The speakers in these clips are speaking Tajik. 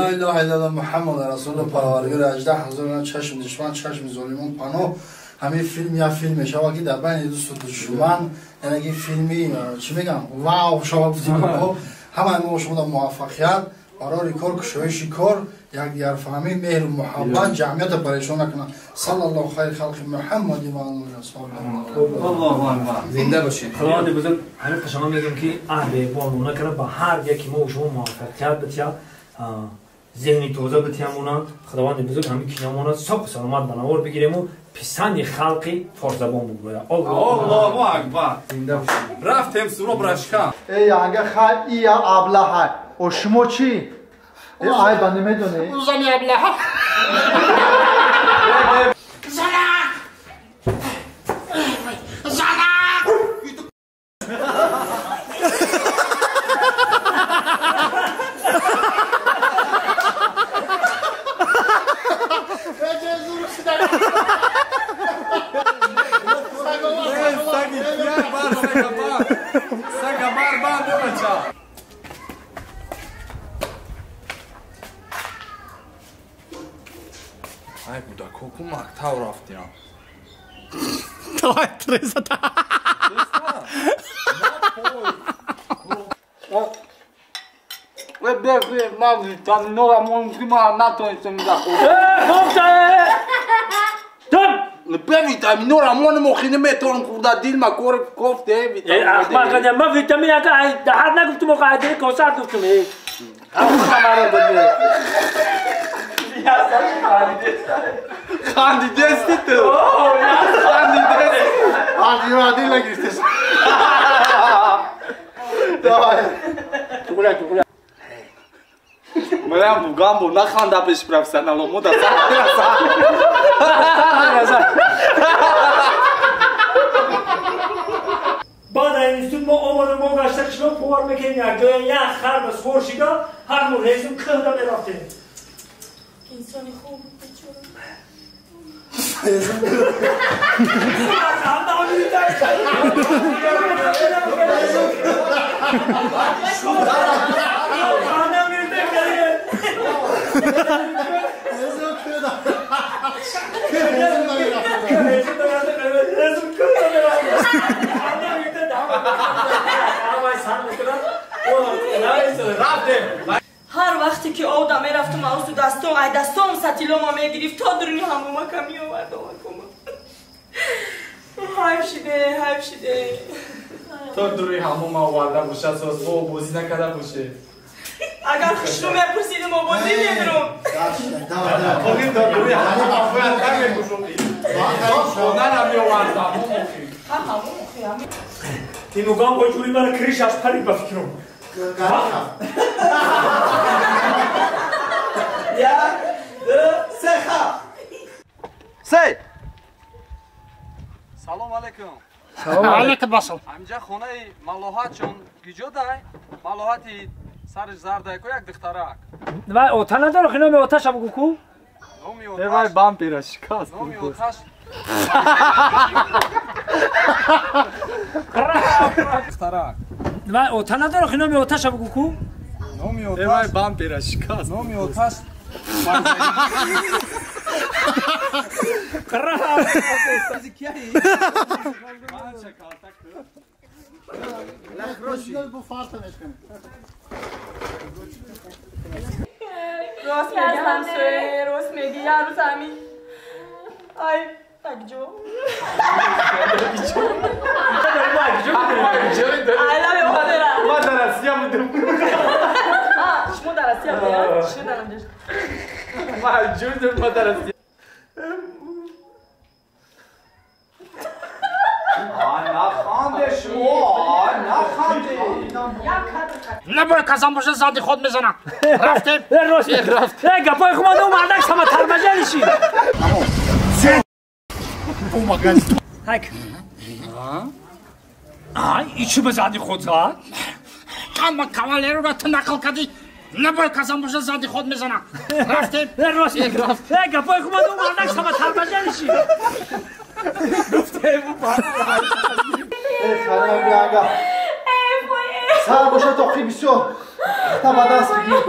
لا اله الا الله محمد رسول الله پروردگار 18000 چشم دشمن چشم ظالمان پناه. ҳамин филм як филм мешавад ки дар байни дӯсту душман, яъне ки филми чӣ мегам вау шавад. Ҳамаи мо шумо муваффақият барори кор, кушоиши кор, якдигарфаҳмӣ, меҳру муҳаббат, ҷамъиятро парешон накунад. Саллаллоҳу хайри халқи Муҳаммади ва алайҳи Аллоҳу акбар. Зинда бошед. Худованди бузург ҳамин қашанга мегӯям ки аҳли бо накарда ба ҳар яки мо шумо муваффақият бития, зеҳни тоза битиямона. Худованди бузург ҳамин киномона соқ саломат ба навор бигирему писанди халқи форсзабон бигӯяд. Аллоҳу акбар. Зинда бошед. Рафтем суроб рашка. Эй анга хай ия аблаҳай. О шумо чӣ? Э айба намедонӣ? Зани аблаҳа. Зана! Зана! Ай кӯдако мактаб рафтиям. Давай трезата. Ман витаминора монзима натонистам захӯрам. Бе витаминора мон мохи наметавонам хӯрда, дилма кори кофте витамин. Ахмақ, ман витамин ака даҳат нагуфтум, оқа айдини косар гуфтум. Хандидести ту. Хандидести. Адил нагирифтес. Давай. Тугуля, тугуля. Манам бугамбо наханда пеш профессионало мо да баъд аз институт мо омадем, мо гашта қишлоқ повар мекунем, як ҷоя як хар ба сфор шида, ҳар мо резум кӯҳда мерафтем. Инсони хуб бечора. Ҳар вақте ки овда мерафтум, авзу дастом, ай дастом сатилома мегирифт, то дуруни ҳамомака меовард омакома. Ҳайф шиде, ҳайф шиде. То дуруни ҳамома оварда бошад, соз бо бозӣ накарда боше. Агар хушрӯ мепурсидим, обозӣ медурум. То дуруни ҳамома бояд намекушоди. Хона меовард ҳамомохи. Ҳа ҳамомохи. Тимуган бо ҷури мара кришаш парид ба фикрам. Як, ду, се, ха. Се. Салом алейкум. Салом алейкум басал. Ҳаминҷа хонаи Малоҳатчон киҷо дай? Малоҳати сариш зардай ку як духтарак. Вай ота надора, хи номи оташа бугу ку? Номи Э вай оташ. бампера шикаст. Номи оташ. Духтарак. Вай ота надора, хи номи оташа бугу ку? Номи Э вай оташ. бампера шикаст. Номи оташ. Рост меги ҳамсоя, рост меги, як рӯз ҳамин. Ай, такҷо. Ай, лаби омадера. Ман дар Россия будам. А, шумо дар Россия будед? Шуданам ҷош. Ман ҷурдам, ман дар Россия. Наханде шумо, наханде. Як кадр кад. Набояд казан боша зади худ мезанам. Рафтем. Рост. Э гапои хума ду мардак сама тарбажа нишин. Ҳак. Ай, ичи ба зади худ зад? Ҳама кавалероро ту нақл кардӣ. Набояд казан боша зади худ мезанам. Рафтем. Рост. Э гапои хума ду мардак сама тарбажа нишин. Э харам биага. Сар боша тоқи бисёр. Та ба даст бигир.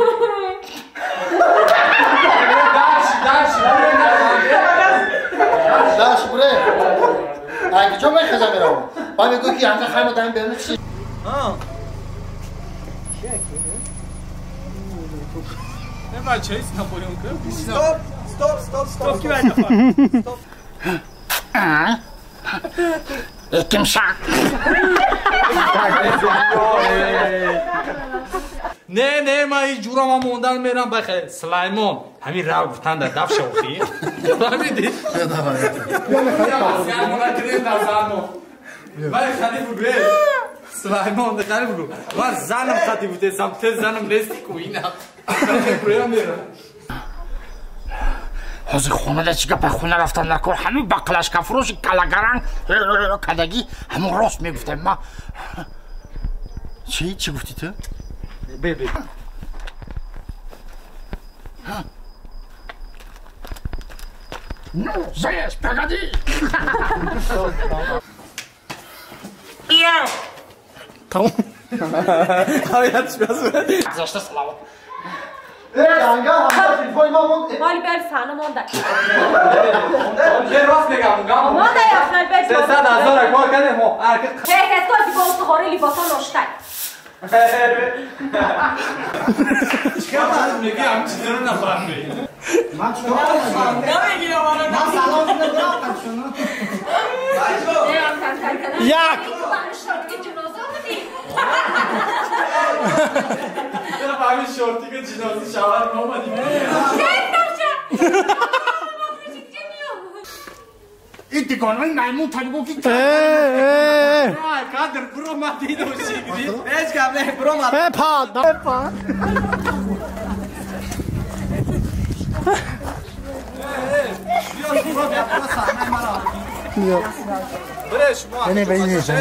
Аҷо мехеза меравам. Ба мегӯй ки анга хайма даҳим берун чи? Не бача, ҳеч Наполеон ки? Стоп, стоп, стоп, стоп. Стоп. Тимсак. Не, не, ман ҳеҷ ҷурам ҳам мондан мерам бахе. Сулаймон, ҳамин рав гуфтан дар даф шавхи. Фаҳмидӣ? Сулаймон, дақиқа бигӯ. Ман занам хати бутесам, те занам нести ку ина. ҳозир хонада чӣ гапа хона рафтан накор ҳамин бақлашкафурӯши калагаранг кадагӣ ҳамон рост мегуфтем ма. Чӣ? Чӣ гуфтӣ ту? Бе, бе. Ну, заезд, погоди! Я! Тамом. Гузашта салавот. Анга ҳамда телефони ма монд. Ҳоли бер саҳна монда. Е рост мегам, гам. Монда яфнал бер. 300,000 кор кардем мо. Ҳе, то ки боз хори либосон ноштай. Чикар мегӣ ҳам чизро нафаҳмӣ. Ман чикор кардам? Намегирам ана. Ман салом надорам шуно. Як. Ҳамин шортика ҷинози шавар омадим. Ин дигонаи маймун табигӯ ки кадр биромад дидоши. Ҳеҷ гап не, биромад. Па, па.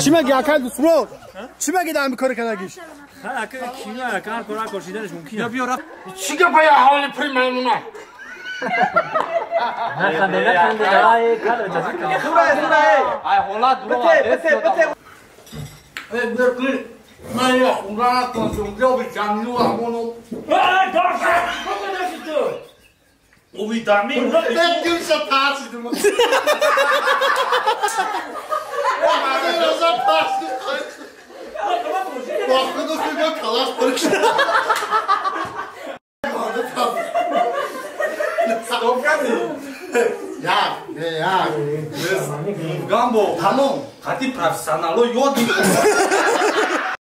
Чӣ меги акай дӯстмурод? Чӣ меги дар ҳамин кори кардагиш? Кино ҳар кора кошиданаш мумкин. Чӣ гапа я ҳоли пури маймуна? Наханде, наханде, ай кадр ҷазир кардам. Сурай, сурай. Ай ҳолат Бите, бите, бите. Ман я хунра накунам, биё биҷамину ҳамону. Ай, доша! Куҷо ту? Увидами. Дюша тарсидим. Бо худо калаш пур шуд. Стоп кардӣ? Як, не як. Гамбо. Тамом. Қати профессионало ёд гирифт.